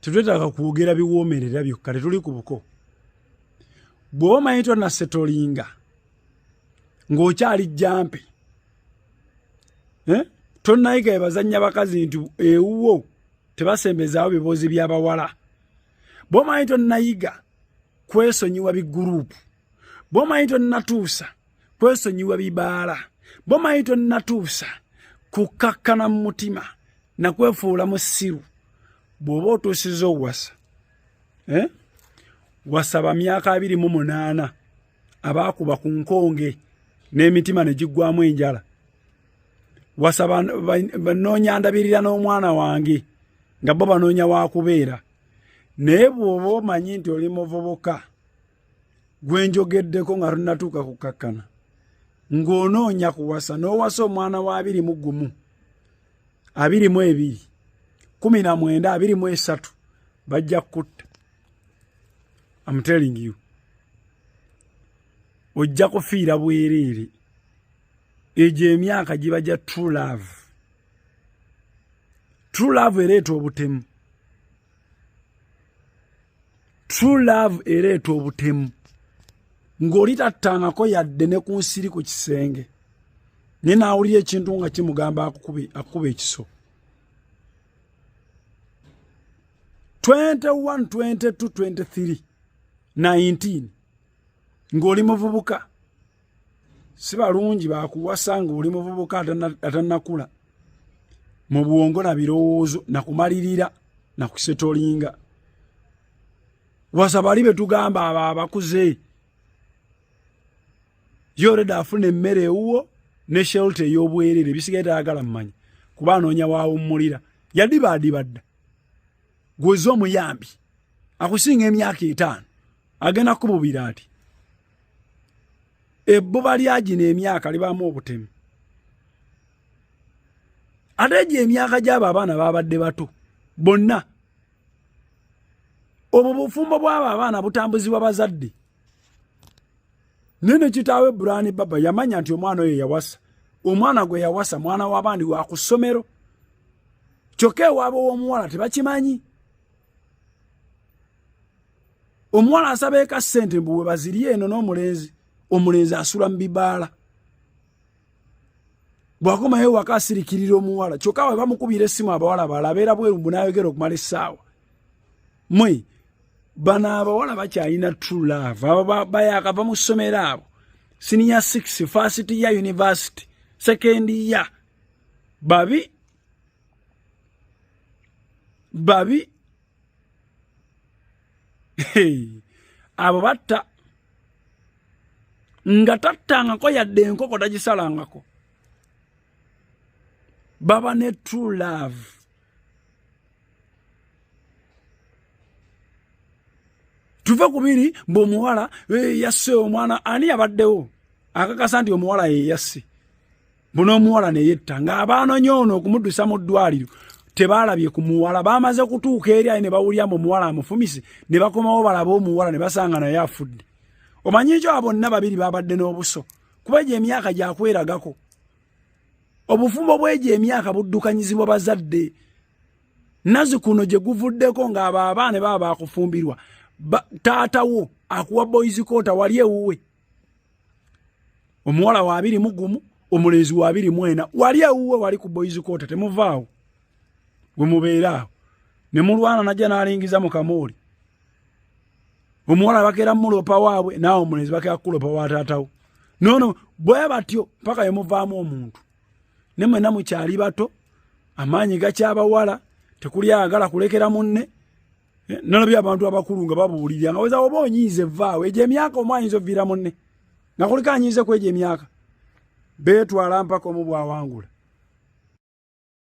Tetwetaaga kwogera biwoomerera byokka, tetuli ku buko. Bw'oba omanyi tonasetolinga ng'okyali jampi, eh? Tonnayiga ebazannya bakazi nti ewuwo tebasembezaawo biboozi by'abawala. Bw'omanyi tonnayiga kwesonyiwa biguruupu, bw'omanyi tonnatuusa kwesonyiwa bibaala, bw'omanyi tonnatuusa kukakkana mu mutima nakwefuula musiru, bw'oba otuusiza owasa, eh? Wasaba myaka 28 abaakuba ku nkonge n'emitima ne giggwamu enjala. Wasaba banoonya ndabirira n'omwana wange nga bo banoonya wakubeera. Naye bw'oba omanyi nti oli muvubuka gwenjogeddeko nga tonatuuka kukakkana ng'onoonya kuwasa, n'owasa omwana wa 21, 22, 19, 23, bajja kukutta. I'm telling you, ojja kufiira bwereere. Egyo emyaka giba gya true love. True love ereeta obutemu. True love ereeta obutemu ng'oli tattangako yadde ne ku nsiri ku kisenge, naye n'awulira ekintu nga kimugamba akukuba ekiso. 21, 22, 23, 19 ng'oli muvubuka, si balungi bakuwasa ng'oli muvubuka atannakula mu bwongo na birowoozo nakumalirira nakusetolinga. Wasa bali betugamba abo abakuze yoreda afuna emmere ewuwo ne shelter ey'obwerere, ebisigaye tayagala mumanya kuba anoonya waawummulira. Yadiba adibadda gweze omuyambi akusinga emyaka 5 agenda kububira ati ebbuba lya gino emyaka libaamu obutemu. Ate egyo emyaka gy'abo abaana babadde bato bonna, obwo bufumbo bw'abo abaana butambuzibwa bazadde. Naye ne kitaawe Brian Baba yamanya nti omwana oyo yawasa, omwana gwe yawasa mwana w'abandi wa ku ssomero, kyokka ewaabwe w'omuwala tebakimanyi. Omuwala asaba eka ssente mbu we bazirye eno n'omulenzi, omulenzi asula mu bibaala, bw'akomayo ewaka asirikirira omuwala, kyokka bwe bamukubira essimu abawala balala abeera bweru mbu n'ayogera okumala essaawa. Mwe bano abawala bakyalina true love, abo bayakava mu ssomero, abo senior 6, first year university, second year, babi babi abo batta nga tattangako yadde enkoko tagisalangako, baba ne true love. Tuve ku biri mbu omuwala yasse omwana, ani yabaddewo akakasa nti omuwala ye yasse? Mbu n'omuwala neyetta ng'abaanonye ono okumuddusa mu ddwaliro tebaalabye ku muwala, bamaze kutuuka eri aye ne bawulira mbu omuwala amufumise, ne bakomawo balabe omuwala ne basanga naye afudde. Omanyi ekyo, abo bonna babiri babadde n'obuso kuba egyo emyaka gyakweragako. Obufumbo bw'egyo emyaka buddukanyizibwa bazadde. Nazi kuno gye guvuddeko ng'abo abaana baba bakufumbirwa, taata wo akuwa boys quarter wali ewuwe, omuwala wa 21, omulenzi wa 24, wali ewuwe wali ku boys quarter, temuvaawo we mubeera awo ne mulwana, najja n'alingiza mu kamooli. Omuwala bakeera mulopa waabwe, naawe omulenzi bakeera kukulopa wa taatawo nono, bwe batyo mpaka yemuvaamu omuntu. Ne mwenna mukyali bato, amaanyi gakyabawala, tekuli ayagala kulekera munne. Nalabye abantu abakulu nga babuulirira nga weza oba onyiize vaawo. Egyo emyaka omu ayinza oviira munne nga kuliko anyiize ku egyo emyaka, beetwala mpaka omu bwawangula.